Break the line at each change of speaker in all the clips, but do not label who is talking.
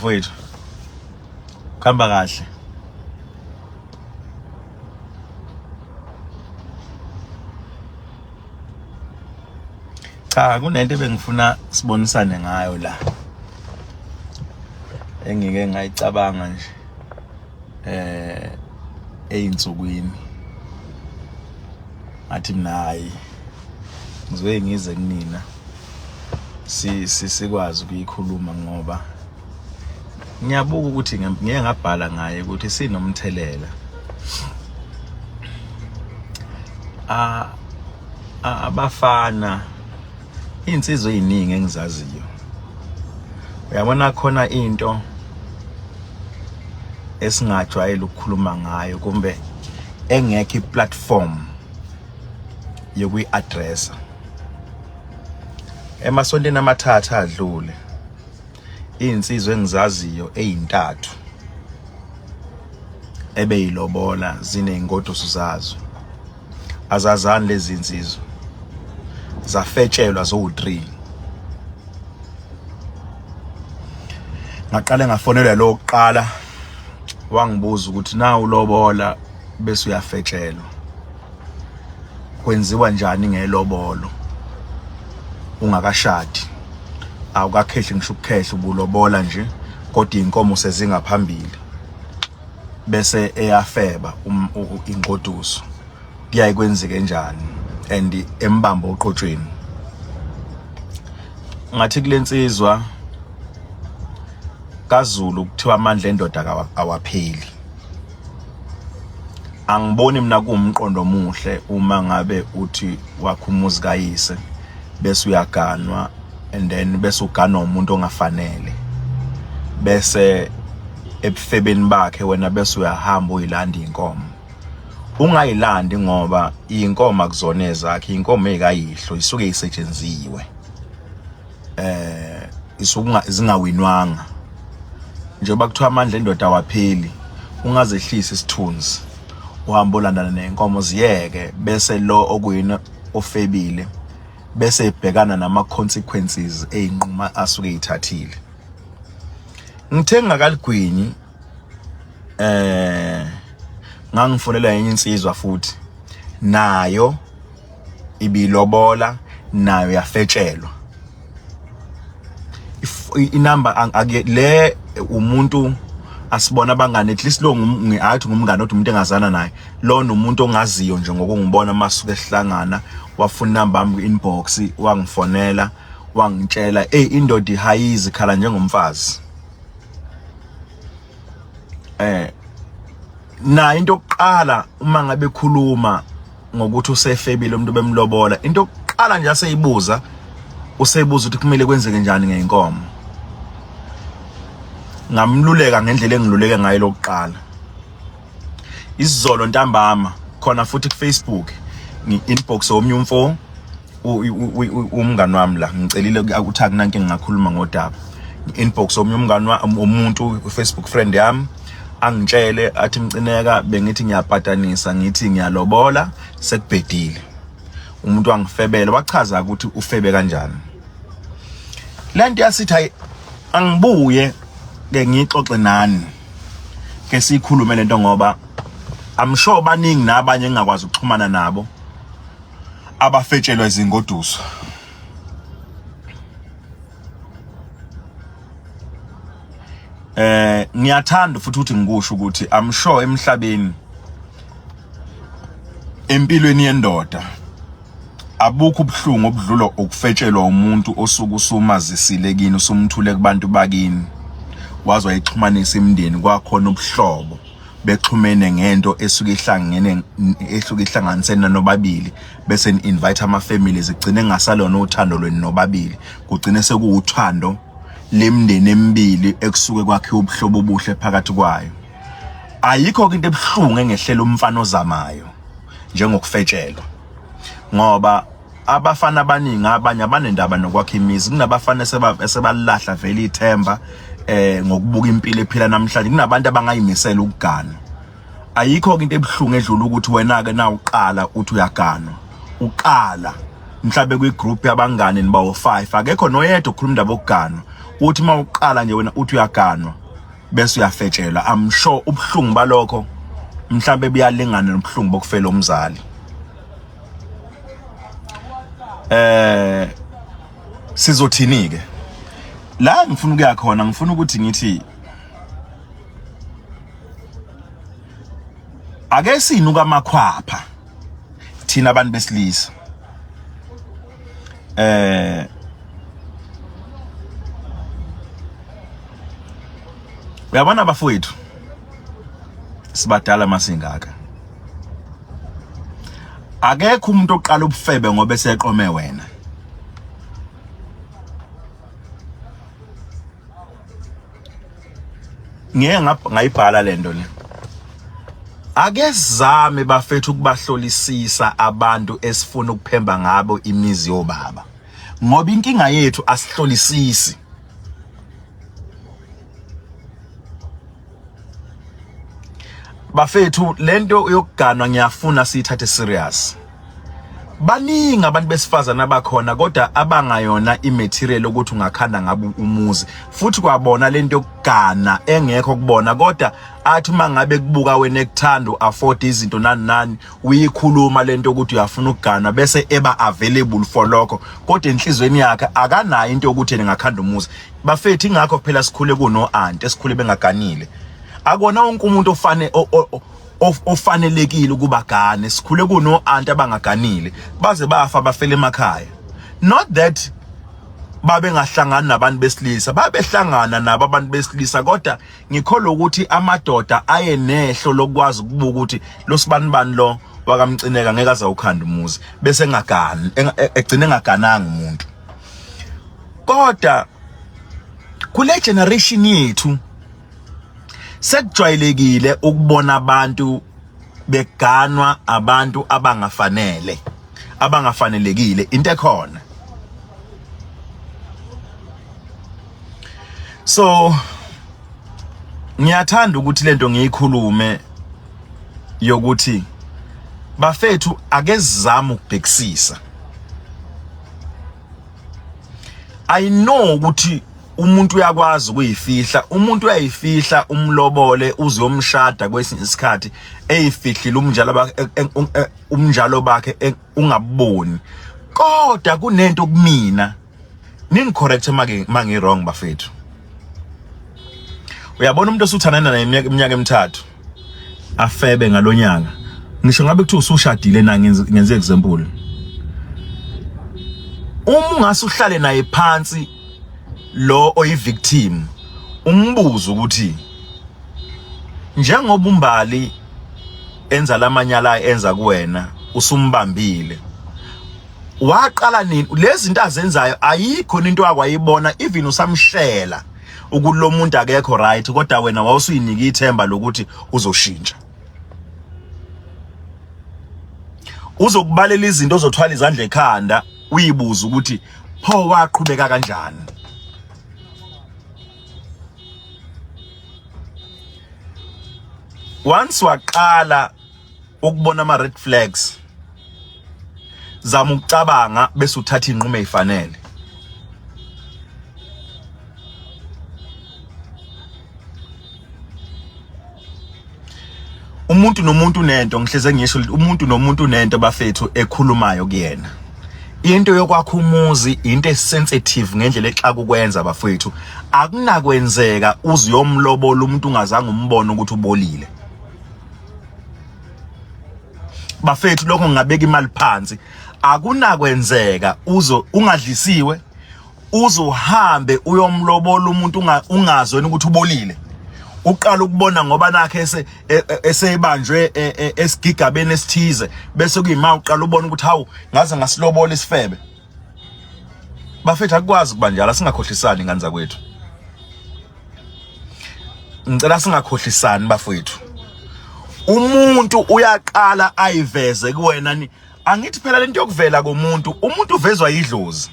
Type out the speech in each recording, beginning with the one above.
Mfowethu, kuhamba kahle. Cha, kunento ebengifuna sibonisane ngayo la engike ngayicabanga nje eyinsukwini, ngathi mina hayi, ngizoye ngize kunina sikwazi ukuyikhuluma, ngoba ngiyabuka ukuthi ngeke ngabhala ngaye ukuthi sinomthelela. Abafana, insizwa eziningi engizaziyo, uyabona khona into esingajwayele ukukhuluma ngayo kumbe engekho iplatform yokuyi-addressa. Emasontweni amathathu adlule, iy'nsizwa engizaziyo ey'ntathu ebeyilobola ziney'ngoduso zazo, azazani lezi nsizwa, zafetshelwa zowu-3. Ngaqale ngafonelwa lo wokuqala, wangibuza ukuthi na ulobola bese uyafetshelwa, kwenziwa njani ngelobolo ungakashadi, awukakhehli ngisho ukukhehla, ubulobola nje kodwa inkomo sezingaphambili, bese eyafeba ingoduso, kuyaye kwenzeke njani and embambo oqotshweni? Ngathi kulensizwa kaZulu kuthiwa amandla endoda awapheli. Angiboni mina kuwumqondo omuhle uma ngabe uthi wakha umuzi kayise bese uyaganwa, and then bese uganwa umuntu ongafanele, bese ebufebeni bakhe wena bese uyahamba uyilanda inkomo. Ungayilandi ngoba inkomo akuzona ezakhe, inkomo ekayihlo, isuke isetshenziwe, isuke zingawinwanga. Njengoba kuthiwa amandla endoda awapheli, ungazehlisa isithunzi uhamba olandana nenkomo, ziyeke, bese lo okuyini ofebile bese ebhekana nama consequences eyinquma asuke eyithathile. Ngithe ngakaligwinyi ngangifonela enye insizwa futhi, nayo ibilobola, nayo yafetshelwa. Inamba le umuntu asibona abangani, at least lo ngiathi ngumngane, kodwa umuntu engazana naye lo nomuntu ongaziyo nje ngokungibona masuke esihlangana, wafuna inamba yami ku-inbox, wangifonela, wangitshela, hey, indoda ihayizi khala njengomfazi. Na into yokuqala uma ngabe ekhuluma ngokuthi usefebile umuntu bemlobola, into yokuqala nje aseyibuza, useyibuza ukuthi kumele kwenzeke njani ngeinkomo. Ngamluleka ngendlela engiluleke ngayo lokuqala. Izolo ntambama khona futhi ku Facebook ngi-inbox omnye umfo, umngani wami la, ngicelile ukuthi akunanke ngingakhuluma ngodaba. Inbox omnye umngani umuntu, Facebook friend yami, angitshele athi, Mcineka, bengithi ngiyapatanisa, ngithi ngiyalobola, sekubhedile, umuntu wangifebela. Wachaza ukuthi ufebe kanjani. Lento yasithi hayi, angibuye ke ngixoxe nani, ke sikhulume lento, ngoba I'm sure baningi nabanye engingakwazi ukuxhumana nabo abafetshelwa izingoduso. Ngiyathanda futhi ukuthi ngikusho ukuthi I'm sure emhlabeni, empilweni yendoda, abukho ubuhlungu obudlula ukufetshelwa umuntu osuke usumazisile kini, usumthule kubantu bakini, waze wayixhumanisa imindeni, kwakhona ubuhlobo bexhumene ngento esuke ihlangene, esuke ihlanganisene nobabili, bese ni-invite ama-families, kugcine ngasalona uthando lwenu nobabili, kugcine sekuwuthando lemindeni emibili ekusuke kwakhiwa ubuhlobo obuhle phakathi kwayo. Ayikho into ebuhlungu engehlela umfana ozamayo njengokufetshelwa, ngoba abafana abaningi abanye abanendaba nokwakha imizi. Kunabafana esebalahla vele ithemba ngokubuka impilo ephila namhlanje, kunabantu abangayimisela ukugana. Ayikho into ebuhlungu edlula ukuthi wena ke na uqala uthi uyaganwa, uqala Mhlabe kwi group yabangane niba u5, akekho noyedwa okhuluma indaba yokuganwa. Uthi uma uqala nje wena uthi uyaganwa bese uyafetshelwa. I'm sure ubuhlungu balokho mhlambe buyalingana nobuhlungu bokufela umzali. Sizothini ke la ngifuna ukuya khona? Ngifuna ukuthi ngithi ake sinuka amakhwapha thina abantu besilisa. Uyabona bafowethu, sibadala masingaka, akekho umuntu oqala ubufebe ngoba eseqome wena. Ngeke ngayibhala lento le. Ake sizame bafethu ukubahlolisisa abantu esifuna ukuphemba ngabo imizi yobaba, ngoba inkinga yethu asihlolisisi. Bafethu, lento yokuganwa ngiyafuna siyithathe serious. Baningi abantu besifazana abakhona kodwa abangayona imaterial ukuthi ungakhanda ngabo umuzi, futhi kwabona lento yokugana engekho kubona, kodwa athi uma ngabe kubuka wena ekuthanda uafford izinto nani nani, uyikhuluma lento ukuthi uyafuna ukugana bese eba available for lokho, kodwa enhlizweni yakhe akanayo into yokuthi yena ngakhanda umuzi. Bafethu, ingakho phela sikhule kuno aunt esikhule bengaganile. Akona wonke umuntu ofane ofanelekile ukuba gane. Sikhule kuno aunt abangaganile baze bafa, bafela emakhaya. Not that babengahlangani nabantu besilisa, babehlangana nabo abantu besilisa, kodwa ngikholwa ukuthi amadoda aye nehlo lokwazi ukubuka ukuthi lo sibanibani lo wakamcineka ngeke aze ukhanda umuzi, bese engagani, egcine engagananga umuntu. Kodwa kule generation yethu sekujwayelekile ukubona abantu beganwa abantu abangafanele, abangafanelekile, into ekhona. So ngiyathanda ukuthi lento ngiyikhulume yokuthi bafethu ake sizame ukubhekisisa. I know ukuthi umuntu uyakwazi ukuyifihla, umuntu uyayifihla umlobole uzomshada kwesinye isikhathi eyifihlile umnjalo bakhe, umnjalo bakhe ungaboni, kodwa kunento kumina, ningicorrect make mangi wrong bafethu. Uyabona umuntu osuthandana naye iminyaka emithathu afebe ngalonyaka, ngisho ngabe kuthiwa usushadile na, ngenze example, uma ungase uhlale naye phansi lo oyi victim, umbuzo ukuthi njengoba uMbali enza lamanyala enza kuwena, usumbambile, waqala nini lezi zinto azenzayo? Ayikho into akwayibona even usamshela ukuthi lo muntu akekho right, kodwa wena wawusuyinika ithemba lokuthi uzoshintsha, uzokubalela izinto ozothwala izandla ekhanda, uyibuza ukuthi pho waqhubeka kanjani. Once waqala ukubona ama red flags, zama ukucabanga bese uthatha inqumo ezifanele. Umuntu nomuntu unento, ngihleze ngisho umuntu nomuntu unento bafethu ekhulumayo kuyena. Into yokwakha umuzi into esensitive ngendlela exaka ukwenza bafethu. Akunakwenzeka uzuyomlobola umuntu ungazange umbone ukuthi ubolile bafethu. Lokho ngingabeka imali phansi, akunakwenzeka uzo ungadlisiwe uzohambe uyomlobola umuntu ungazi wena ukuthi ubolile, uqala ukubona ngoba nakhe ese esebanjwe esigigabeni esithize, bese kuyima uqala ubona ukuthi hawu, ngaze ngasilobola isifebe. Bafethu, akukwazi kuba njalo, singakhohlisani ingane zakwethu. Ngicela singakhohlisani bafethu. Umuntu uyaqala ayiveze kuwena ni angithi phela lento yokuvela komuntu, umuntu uvezwa yidlozi.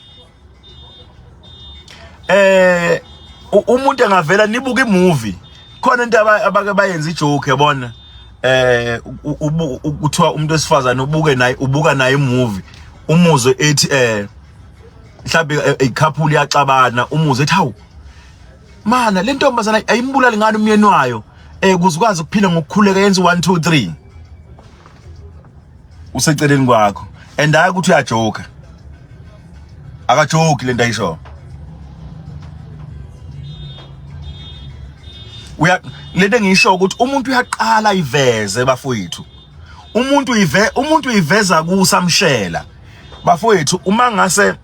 Umuntu engavela, nibuka imovie khona into abake bayenza ijoke, yabona, kuthiwa umuntu wesifazane ubuke naye, ubuka naye imovie, Umuzwe ethi mhlawumbe icouple iyaxabana, umuzwe ethi hawu mana le ntombazana ayimbulali ngani umyeni wayo, kuze ukwazi ukuphila ngokukhuleka, yenza 1 2 3, useceleni kwakho and hayi ukuthi uyajoka, akajoki lento ayisho. Uya lento engisho ukuthi umuntu uyaqala iveze bafowethu, umuntu ive umuntu uyiveza kusamshela bafowethu. Uma ngase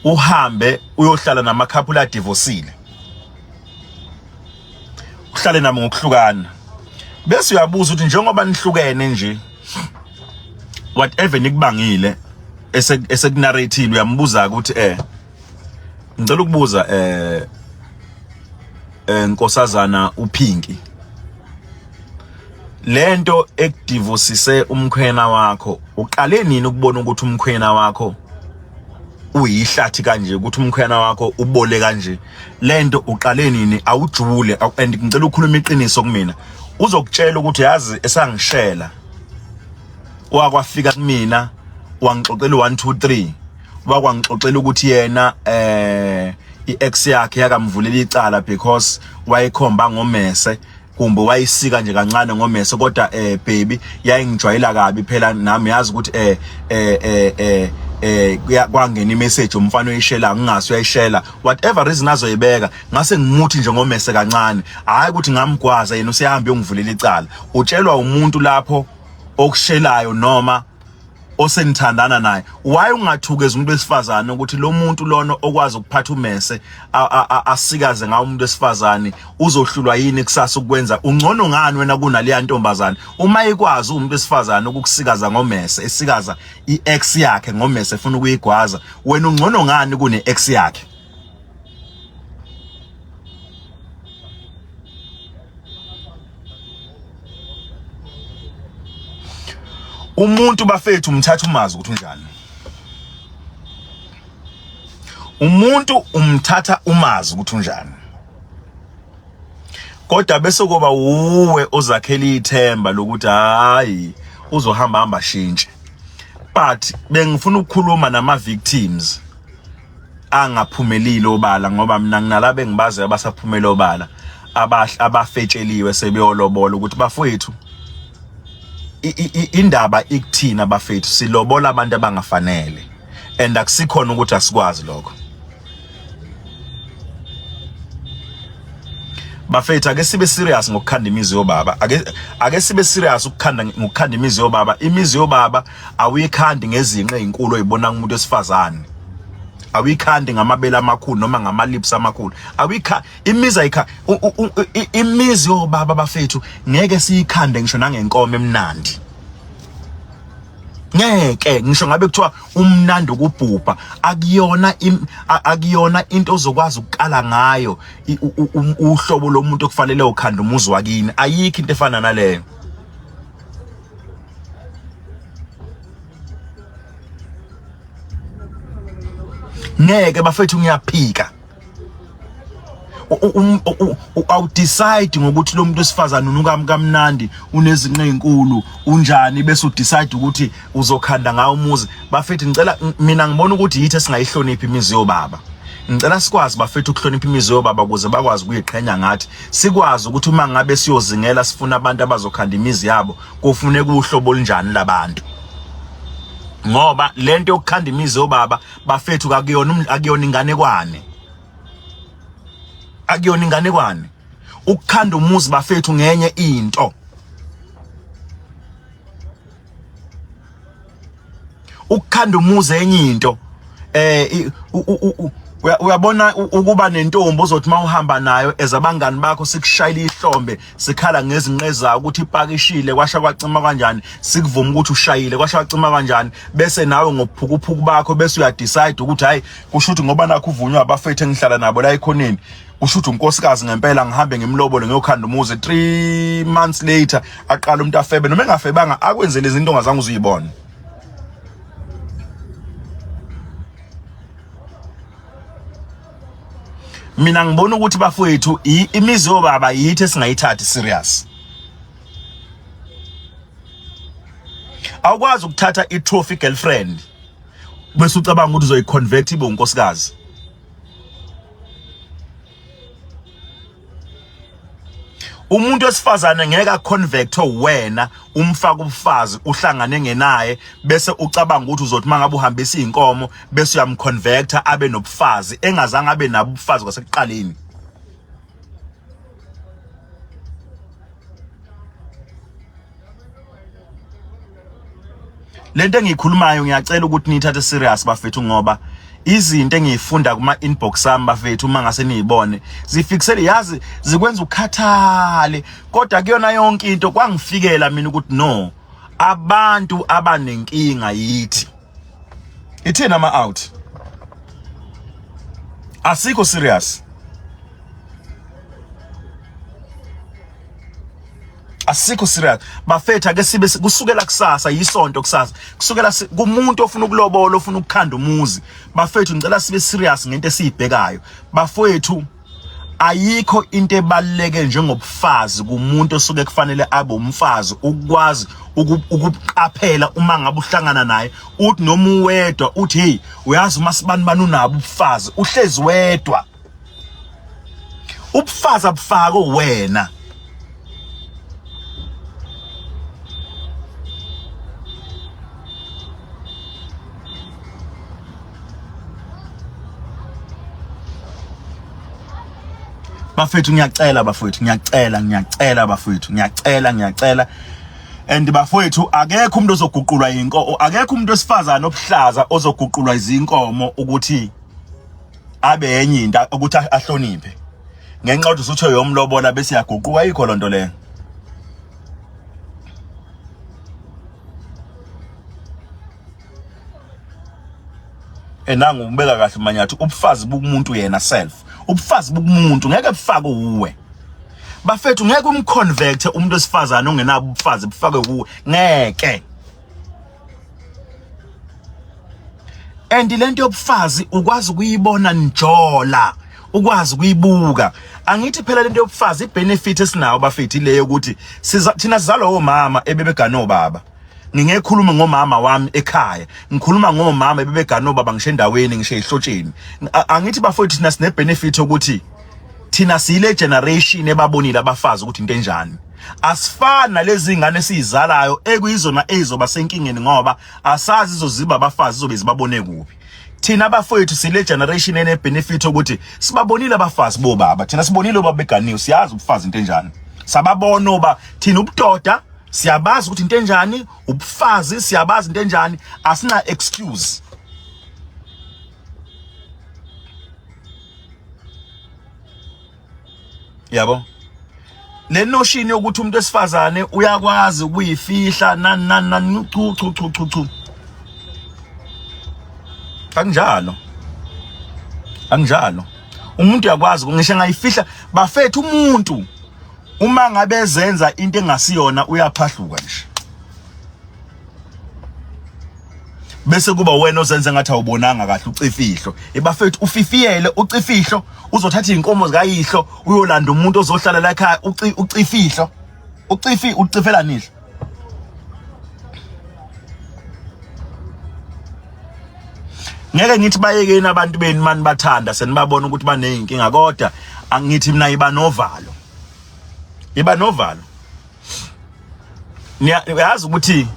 uhambe uyohlala namakhapula adivorcile, uhlale nami ngokuhlukana, bese uyabuza ukuthi njengoba nihlukene nje, whatever nikubangile esekunarrateile, uyambuza ukuthi ngicela ukubuza nkosazana uPinki, lento ekudivosise umkhwena wakho, uqale nini ukubona ukuthi umkhwena wakho uyihlathi kanje, ukuthi umkhwena wakho ubole kanje? Lento uqale nini? Awujule and ngicela ukukhuluma iqiniso kumina. Uzokutshela ukuthi yazi esangishela wakwafika kumina wangixoxela 1 2 3, wakwangixoxela ukuthi yena i-ex yakhe yakamvulela icala because wayekhomba ngomese kumbe wayisika nje kancane ngomese, kodwa baby yayingijwayela kabi phela nami, yazi ukuthi kwangena imessage umfana uyishela, ngingasi uyayishela, whatever reason azoyibeka, ngase ngimuthi nje ngomese kancane, hayi ukuthi ngamgwaza, yena useyahamba yongivulela icala. Utshelwa umuntu lapho okushelayo noma osenithandana naye. Why ungathukeza umuntu wesifazane ukuthi lo muntu lona okwazi ukuphatha umese asikaze ngawo umuntu wesifazane uzohlulwa yini kusasa ukwenza? Ungcono ngani wena kunaleya ntombazane uma ikwazi umuntu wesifazane ukukusikaza ngomese, esikaza i-ex yakhe ngomese efuna ukuyigwaza? Wena ungcono ngani kune-ex yakhe? Umuntu bafethu umthatha umazi ukuthi unjani. Umuntu umthatha umazi ukuthi unjani, kodwa bese kuba uwe ozakhela ithemba lokuthi hayi uzohamba hamba shintshe. But bengifuna ukukhuluma nama victims angaphumelile obala, ngoba mina nginalabo engibazi abasaphumela obala, abafetsheliwe sebeyolobola, ukuthi bafowethu indaba ikuthina bafethu, silobola abantu abangafanele and akusikhona ukuthi asikwazi lokho. Bafethu, ake sibe serious ngokukhanda imizi yobaba, ake sibe serious ukukhanda ngokukhanda imizi yobaba. Imizi yobaba awuyikhandi ngezinqe ezinkulu oyibona kumuntu wesifazane, awuyikhandi ngamabele amakhulu noma ngama-lips amakhulu, awuyikha imizi ayikha imizi yobaba bafethu, ngeke siyikhande ngisho nangenkomo emnandi, ngeke ngisho ngabe kuthiwa umnandi ukubhubha, akuyona akuyona into ozokwazi ukukala ngayo uhlobo lomuntu okufanele ukhanda umuzi wakini. Ayikho into efana naleyo. Ngeke bafethu, ngiyaphika. Awudecide ngokuthi lo muntu wesifazane unuka kamnandi, unezinqe ezinkulu, unjani, bese udecide ukuthi uzokhanda ngawo umuzi. Bafethu, ngicela, mina ngibona ukuthi yithi esingayihloniphi imizi yobaba. Ngicela sikwazi bafethu ukuhlonipha imizi yobaba ukuze bakwazi ukuyiqhenya ngathi, sikwazi ukuthi uma ngabe siyozingela sifuna abantu abazokhanda imizi yabo, kufuneka uhlobo olunjani labantu, ngoba lento yokukhanda imizi yobaba bafethu kakuyona, akuyona inganekwane, akuyona inganekwane. Ukukhanda umuzi bafethu ngenye into, ukukhanda umuzi enye into. Uyabona ukuba nentombi ozothi mawuhamba nayo ezabangani bakho sikushayela ihlombe, sikhala ngezinqe zayo ukuthi ipakishile kwasha kwacima kanjani, sikuvuma ukuthi ushayile kwasha kwacima kanjani, bese nawe ngobuphukuphuku bakho bese uyadecide ukuthi hayi, kusho ukuthi ngoba nakho uvunywa abafethu engihlala nabo la ekhoneni, kusho ukuthi unkosikazi ngempela, ngihambe ngimlobole ngiyokhanda umuzi. 3 months later aqala umuntu afebe noma engafebanga, akwenzele izinto ongazange uzuyibone. Mina ngibona ukuthi bafowethu imizi yobaba yithi esingayithathi serious. Awukwazi ukuthatha i-trophy girlfriend bese ucabanga ukuthi uzoyiconvert ibe unkosikazi. Umuntu wesifazane ngeke aconvert wena umfaka ubufazi uhlangane ngenaye bese ucabanga ukuthi uzothi mangabe uhambisa izinkomo bese uyamconvecta abe nobufazi engazange abe nabo ubufazi kwasekuqaleni. Lento engiyikhulumayo ngiyacela ukuthi niyithathe serious bafethu, ngoba izinto engiyifunda kuma inbox ami bafethu uma ngase niyibone zifikisele, yazi zikwenza ukhathale, kodwa kuyona yonke into kwangifikela mina ukuthi no, abantu abanenkinga yithi ithina ama out asikho serious, asikho serious bafethu. Ake sibe kusukela kusasa, yisonto kusasa, kusukela kumuntu ofuna ukulobola, ofuna ukukhanda umuzi, bafethu ngicela sibe serious ngento esiyibhekayo bafethu. Ayikho into ebaluleke njengobufazi kumuntu osuke kufanele abe umfazi, ukwazi ukuqaphela uma ngabe uhlangana naye, uthi noma uwedwa uthi hey, uyazi uma sibani bani unabo ubufazi, uhlezi wedwa, ubufazi abufako wena. Bafethu ngiyacela, bafethu ngiyacela, ngiyacela bafethu, ngiyacela, ngiyacela. And bafowethu, akekho umuntu ozoguqulwa inkomo, akekho umuntu wesifazane obuhlaza ozoguqulwa izinkomo ukuthi abe enye into, ukuthi ahloniphe ngenxa yokuthi usuthe yomlobola bese yaguquka. Ayikho lonto leyo. Enangu ubeka kahle uManyathi, ubufazi bukumuntu yena self, ubufazi bukumuntu, ngeke bufake uwe bafethu, ngeke umconvert umuntu wesifazane ongenabo ubufazi bufake kuwe, ngeke. And lento yobufazi ukwazi ukuyibona njola, ukwazi ukuyibuka. Angithi phela lento yobufazi, ibenefit esinawo bafethu ile yokuthi thina sizalwa omama ebebegana obaba. Ngingekhuluma ngomama wami ekhaya, ngikhuluma ngomama ebebegana obaba, ngisho endaweni, ngisho ehlotsheni. Angithi bafowethu thina sine benefit ukuthi thina siyile generation ebabonile abafazi ukuthi into enjani. Asifani nalezi ngane esizalayo ekuyizona ezizoba senkingeni, ngoba asazi izoziba abafazi izobe zibabone kuphi. Thina abafowethu sile generation ene benefit ukuthi sibabonile abafazi bobaba, thina sibonile obaba beganiwe, siyazi ubufazi into enjani, sababona oba thina ubudoda, siyabazi ukuthi into enjani ubufazi, siyabazi into enjani, asina excuse. Yabo le notion yokuthi umuntu wesifazane uyakwazi ukuyifihla nani nani nani, chu chu chu chu chu, akunjalo, akunjalo. Umuntu uyakwazi ngisho engayifihla bafethu. Umuntu uma ngabe ezenza into engasiyona uyaphahluka nje, bese kuba wena ozenza ngathi awubonanga kahle, ucifihlo ebafethu, ufifiyele ucifihlo, uzothatha izinkomo zikayihlo uyolanda umuntu ozohlala la ekhaya, ucifihlo, ucifi ucifela nihlo. Ngeke ngithi bayekeni abantu benu mani bathanda senibabona ukuthi baneyinkinga, kodwa angithi mina iba novalo, iba novalo. Niyazi ukuthi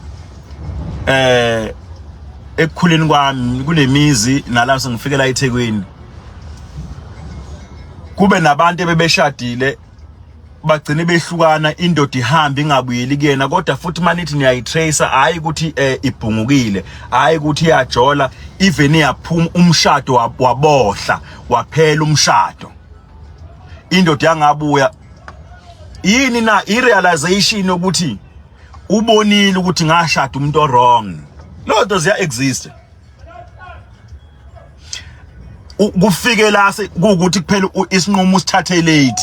ekukhuleni kwami kunemizi nala sengifikela eThekwini kube nabantu ebebeshadile bagcine behlukana, indoda ihamba ingabuyeli kuyena, kodwa futhi manithi niyayitracer, hayi ukuthi ibhungukile, hayi ukuthi iyajola, even iyaphuma umshado wabohla waphela umshado, indoda yangabuya. Yini na i-realization yokuthi ubonile ukuthi ngashada umuntu o-wrong? Lo nto ziya exist. Kufike la kuwukuthi kuphela isinqumo usithathe late,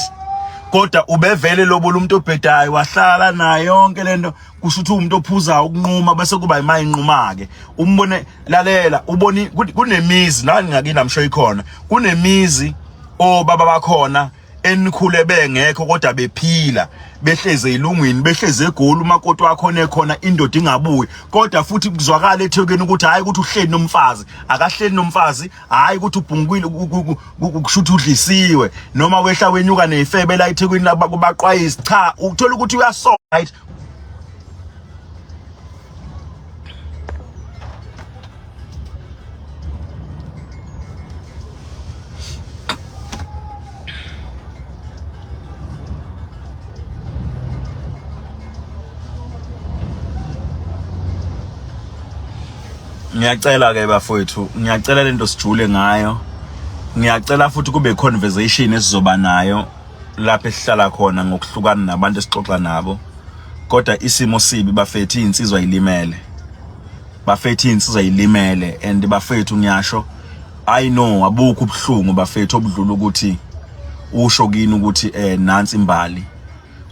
kodwa ubevele lobola umuntu obhedayo, wahlala naye yonke lento, kusho ukuthi umuntu ophuzayo ukunquma, bese kuba imali inquma ke umbone. Lalela, uboni kunemizi nani ngakini, amsho ikhona, kunemizi obaba bakhona. enikhule bengekho kodwa bephila behleze ilungwini behleze egoli umakoti wakho nekhona indoda ingabuyi kodwa futhi kuzwakala eThekwini ukuthi hayi ukuthi uhleli nomfazi akahleli nomfazi hayi ukuthi ubhungukile kushuthi udlisiwe noma wehla wenyuka nefebe la eThekwini labaqwayisi cha uthola ukuthi uyasola right. Ngiyacela ke bafowethu, ngiyacela lento sijule ngayo. Ngiyacela futhi kube conversation esizoba nayo lapho esihlala khona ngokuhlukana nabantu esixoxa nabo. Kodwa isimo sibi bafethu, insizwa ilimele. Bafethu insizwa ilimele and bafethu ngiyasho I know abukho ubuhlungu bafethu obudlula ukuthi usho kini ukuthi eh nansi imbali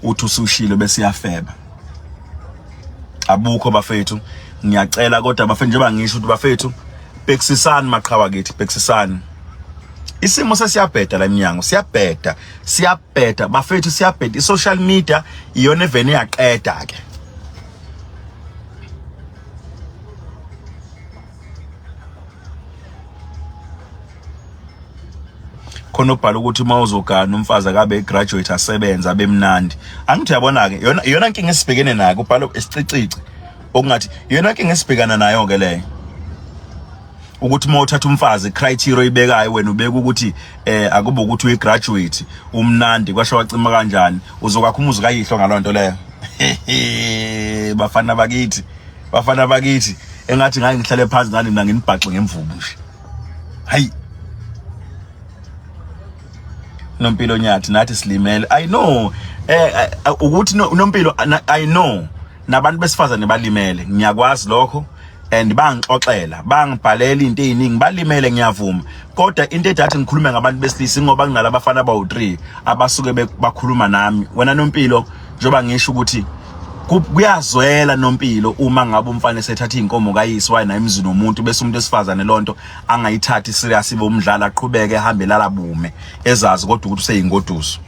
uthi usushilo bese iyafeba. Abukho bafethu ngiyacela kodwa bafethu njengoba ngisho ukuthi bafethu bhekisisani maqhawa kithi bhekisisani. Isimo sesiyabheda la eminyango siyabheda siyabheda bafethu siyabheda i-social media iyona evene yaqeda ke. Khona obhala ukuthi uma uzogana umfazi akabe graduate asebenze abemnandi. Angithi uyabona ke yona iyona nkinga esibhekene nayo kubhala isicicici okungathi iyona nkinga esibhekana nayo ke leyo. Ukuthi uma uthatha umfazi criteria oyibekayo wena ubeka ukuthi eh akube ukuthi uyi graduate umnandi kwasho wacima kanjani uzokwakha umuzi kayihlo ngalonto leyo. Bafana bakithi bafana bakithi engathi ngake ngihlale phansi nani mina nginibhaxe ngemvubu nje. Hayi Nompilo Nyathi nathi silimele. I know eh ukuthi Nompilo I know nabantu besifazane balimele ngiyakwazi lokho and bangixoxela bangibhalela into eziningi balimele ngiyavuma kodwa into edathi ngikhulume ngabantu besilisa ngoba nginalabafana abawu3 abasuke bakhuluma nami wena Nompilo njengoba ngisho ukuthi kuyazwela Nompilo uma ngabe umfana esethatha inkomo kayise waye naye emzini womuntu bese umuntu esifazane lonto angayithathi serious ibe umdlalo aqhubeke ehambe lala bume ezazi kodwa ukuthi useyingoduso.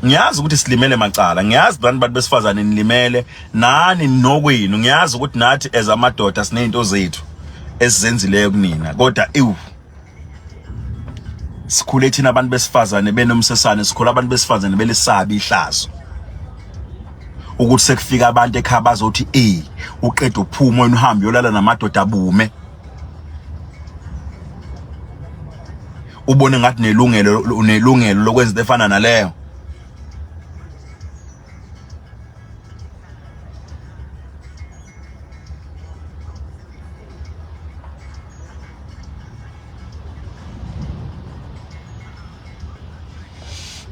Ngiyazi ukuthi silimele macala ngiyazi nani bantu besifazane nilimele nani nokwenu ngiyazi ukuthi nathi as amadoda sinezinto zethu esizenzileyo kunina kodwa ewu sikhule thina abantu besifazane benomsesane sikhula abantu besifazane belisabi ihlazo ukuthi sekufika abantu ekhaya bazothi eh uqeda uphuma wena uhambe uyolala namadoda abume ubone ngathi nelungelo unelungelo lokwenza into efana naleyo.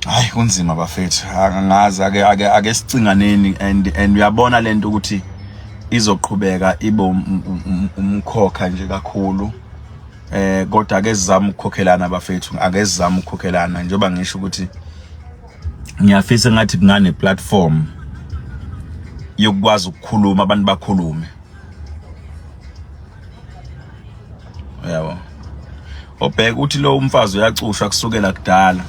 Hayi kunzima bafethu angazi ake ake ake sicinganeni and uyabona lento ukuthi izoqhubeka ibe umkhokha nje kakhulu eh kodwa ake sizame ukukhokhelana bafethu ake sizame ukukhokhelana njengoba ngisho ukuthi ngiyafisa ngathi kungane platform yokukwazi ukukhuluma abantu bakhulume yabo obheka uthi lo umfazi uyacushwa kusukela kudala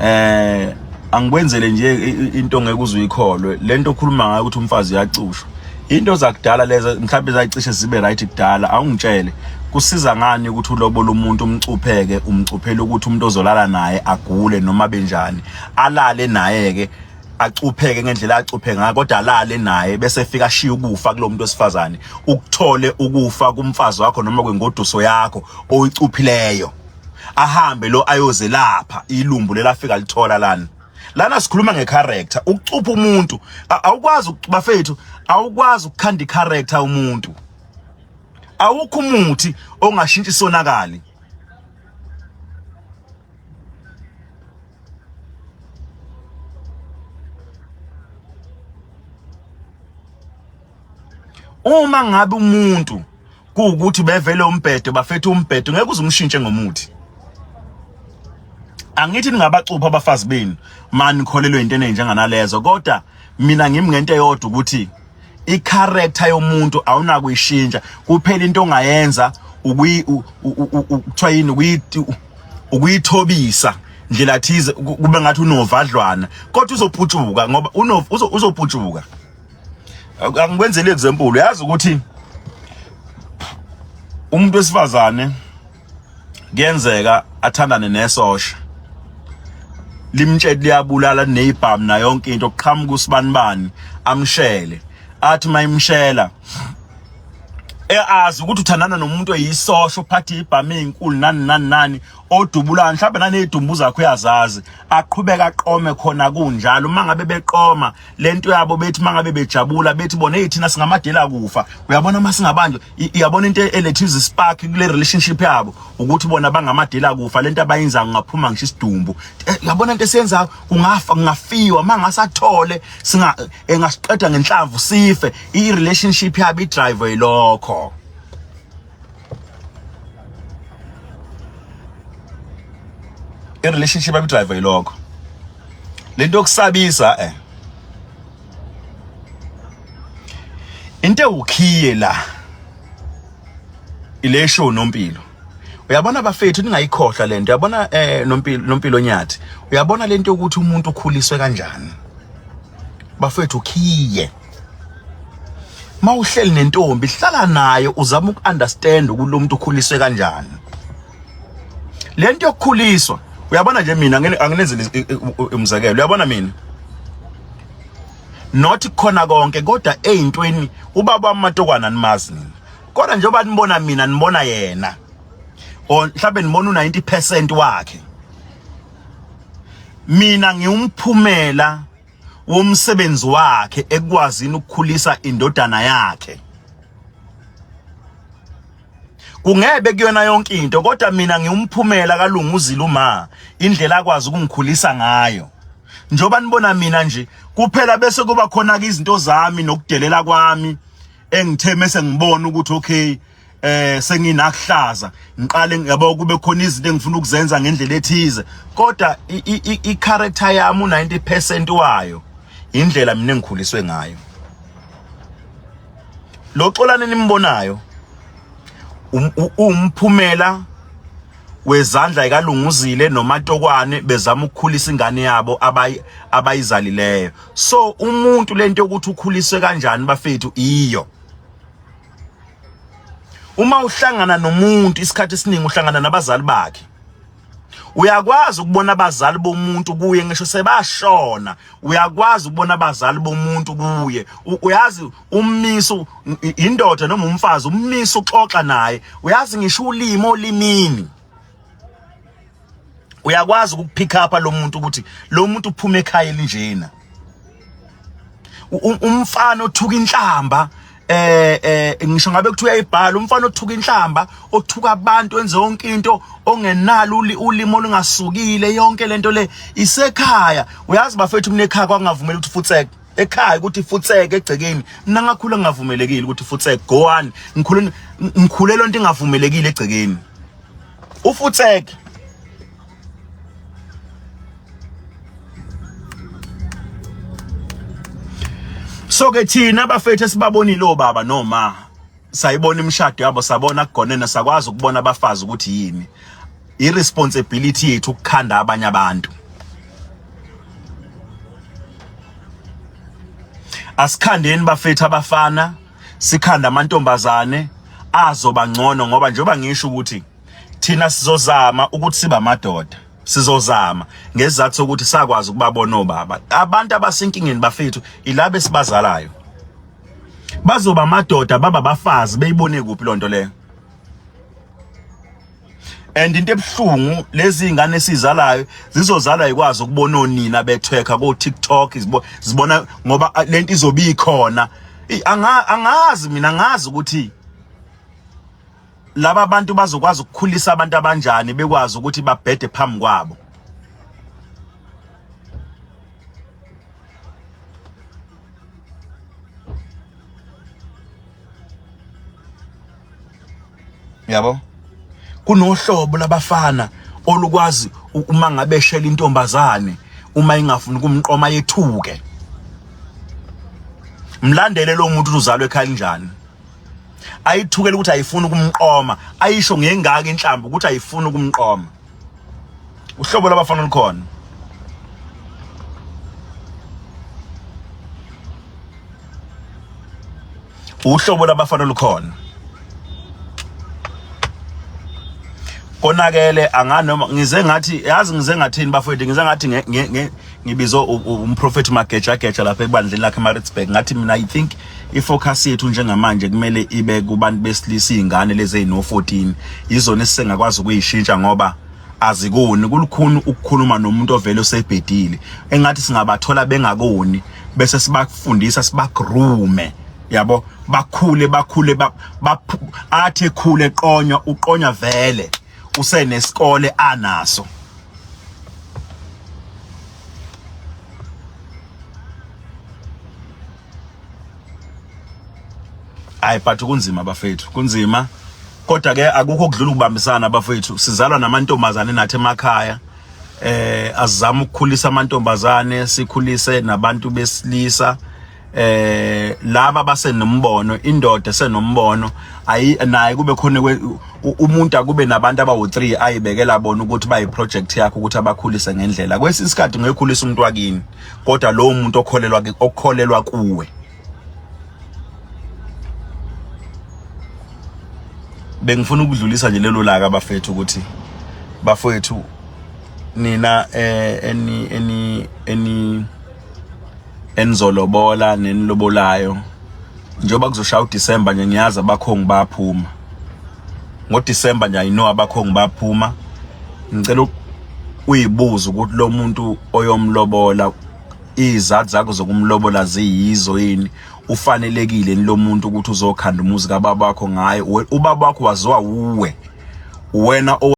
eh angikwenzele nje into ngeke uze uyikholwe lento okhuluma ngayo ukuthi umfazi uyacushwa into zakudala lezi mhlawumbe zayicishe zibe right kudala awungitshele kusiza ngani ukuthi ulobola umuntu umcupheke umcuphele ukuthi umuntu ozolala naye agule noma benjani alale naye ke acupheke ngendlela acuphe ngayo kodwa alale naye bese efika ashiya ukufa kulo muntu wesifazane ukuthole ukufa kumfazi wakho noma kwengoduso yakho oyicuphileyo ahambe lo ayozelapha ilumbu lelafika lithola lana lana sikhuluma ngecharacter ukucupha umuntu awukwazi bafethu awukwazi ukukhanda icharacter umuntu awukho umuthi ongashintsha isonakali. Uma ngabe umuntu kuwukuthi bevele umbhedo bafethu umbhedo ngeke uze umshintshe ngomuthi. Angithi ningabacupha abafazi benu mani nikholelwe into enjenganalezo kodwa mina ngimi ngento eyodwa ukuthi i-character yomuntu awunakuyishintsha kuphela into ongayenza. ukuyi kuthiwa yini, ukuyithobisa ndlela thize, kube ngathi unovadlwana, kodwa uzoputshuka ngoba uzoputshuka. Angikwenzele example, uyazi ukuthi umuntu wesifazane kuyenzeka athandane nesosha, limtshele liyabulala nezibhamu na yonke into, kuqhamuka usibanibani amshele, athi mayimshela eazi ukuthi uthandana nomuntu oyisosha ophatha ibhamu ezinkulu nani nani nani, odubulayo, mhlawumbe nanezidumbu zakho uyazazi, aqhubeka aqome khona kunjalo. Uma ngabe beqoma lento yabo, bethi mangabe bejabula bethi bona, hey, thina singamadela kufa, uyabona, uma singabanjwa, uyabona into eletha spark kule relationship yabo ukuthi bona bangamadela kufa, lento abayenzayo ngaphuma ngisho isidumbu, uyabona into esiyenzayo kungafa, kungafiwa, mangasathole singa engasiqeda ngenhlamvu sife. I relationship yabo i drive yilokho. I relationship yabo i drive yilokho, lento yokusabisa. Into ewukhiye la ile show Nompilo, uyabona bafethu, ningayikhohlwa lento, uyabona, Nompilo, Nompilo Nyathi, uyabona lento yokuthi umuntu ukhuliswe kanjani, bafethu, ukhiye. Mawuhleli nentombi, hlala nayo, uzama ukunderstand ukuthi lo muntu ukhuliswe kanjani. Lento yokukhuliswa, uyabona nje, mina anginenzele umzekelo, uyabona, mina not khona konke, kodwa eyintweni ubaba wamaTokwana nimazi nina, kodwa njengoba nibona mina, nibona yena or mhlawumbe nibona u90% wakhe. Mina ngiwumphumela womsebenzi wakhe ekwazini ukukhulisa indodana yakhe. Kungebe kuyona yonke into, kodwa mina ngiwumphumela kaLunguzile uma indlela akwazi ukungikhulisa ngayo, njengoba nibona mina nje kuphela, bese kuba khona ke izinto zami nokudelela kwami engithe mase ngibona ukuthi okay, senginakuhlaza, ngiqale, yabo, kube khona izinto engifuna ukuzenza ngendlela ethize, kodwa i character yami u90% wayo indlela mina engikhuliswe ngayo. Lo Xolane nimbonayo umphumela wezandla ikaLunguzile noMatokwane bezama ukukhulisa ingane yabo abayizalileyo. So umuntu, lento yokuthi ukhuliswe kanjani, bafethu, iyo. Uma uhlangana nomuntu, isikhathi esiningi uhlangana nabazali bakhe. Uyakwazi ukubona abazali bomuntu kuye ngisho sebashona, uyakwazi ukubona abazali bomuntu kuye. Uyazi ummiso indoda noma umfazi, ummiso uxoxa naye, uyazi ngisho ulimi olimini, uyakwazi ukupick up lo muntu ukuthi lo muntu uphuma ekhaya elinjena. Umfana othuka inhlamba, ngisho ngabe kuthiwa uyayibhala, umfana othuka inhlamba, othuka abantu, enze yonke into, ongenalo ulimi olungasukile, yonke lento le isekhaya. Uyazi bafethu, mina ekhaya kwakungavumeli ukuthi futseke ekhaya, ukuthi futseke egcekeni. Mina ngakhula ngingavumelekile ukuthi futseke, go on, ngikhule ngikhulelwa into engavumelekile egcekeni, ufutseke. So ke thina bafethu esibabonile obaba noma sayibona imishado yabo, sabona kugonena, sakwazi ukubona abafazi ukuthi yini, iresponsibility yethu ukukhanda abanye abantu. Asikhandeni bafethu abafana, sikhanda amantombazane azoba ngcono, ngoba njengoba ngisho ukuthi thina sizozama ukuthi siba amadoda, sizozama ngesizathu sokuthi sakwazi ukubabona obaba. Abantu abasenkingeni bafethu ilabo esibazalayo. Bazoba amadoda, baba abafazi, beyibone kuphi lonto leyo? And into ebuhlungu, lezi ingane esizalayo zizozalwa ikwazi ukubona onina bethweka ko TikTok, zibona ngoba lento izobe ikhona. Angazi mina, angazi ukuthi laba bantu bazokwazi ukukhulisa abantu abanjani, bekwazi ukuthi babhede phambi kwabo. Yabo, kunohlobo labafana olukwazi uma ngabe eshela intombazane, uma ingafuni kumqoma yethuke. Mlandele lo muntu, uzalwe ekhaya njani. Ayithukele ukuthi ayifuni ukumqoma, ayisho ngengaka inhlamba ukuthi ayifuni ukumqoma. Uhlobo lwabafana olukhona. Uhlobo lwabafana olukhona. Konakele anganoma ngize ngathi yazi ngize ngathini bafowethu, ngize ngathi ngibizo umprofeti Mageja Geja lapha ebandleni lakhe eMaritzburg, ngathi mina I think ifocus yethu njengamanje kumele ibe kubantu besilisa, izingane lezi ezino 14 izona esingakwazi ukuyishintsha ngoba azikoni. Kulukhuni ukukhuluma nomuntu ovele usebhedile. Engathi singabathola bengakoni bese sibafundisa, sibagroome, yabo, bakhule bakhule, athi ekhule eqonywa, uqonywa vele usenesikole anaso. Hayi, but kunzima bafethu, kunzima, kodwa ke akukho okudlula ukubambisana bafethu. Sizalwa namantombazane nathi emakhaya, azizama ukukhulisa amantombazane, sikhulise nabantu besilisa laba basenombono. Indoda esenombono ayi naye kube khona umuntu, akube nabantu abawu3 ayibekela bona ukuthi bayi project yakhe, ukuthi abakhulise ngendlela. Kwesinye isikhathi ngekhulisa umuntu wakini, kodwa lowo muntu okholelwa kuwe. Bengifuna ukudlulisa nje lelo laka bafethu, ukuthi bafethu nina eni eni eni enizolobola nenilobolayo, njengoba kuzoshaya uDecember nje, ngiyazi abakhongi bayaphuma ngoDecember nje. I know abakhongi bayaphuma. Ngicela uyibuza ukuthi lo muntu oyomlobola, izathu zakho zokumlobola ziyizo yini? Ufanelekile lo muntu ukuthi uzokhanda umuzi kababa wakho ngaye? Ubaba wakho waziwa uwe wena.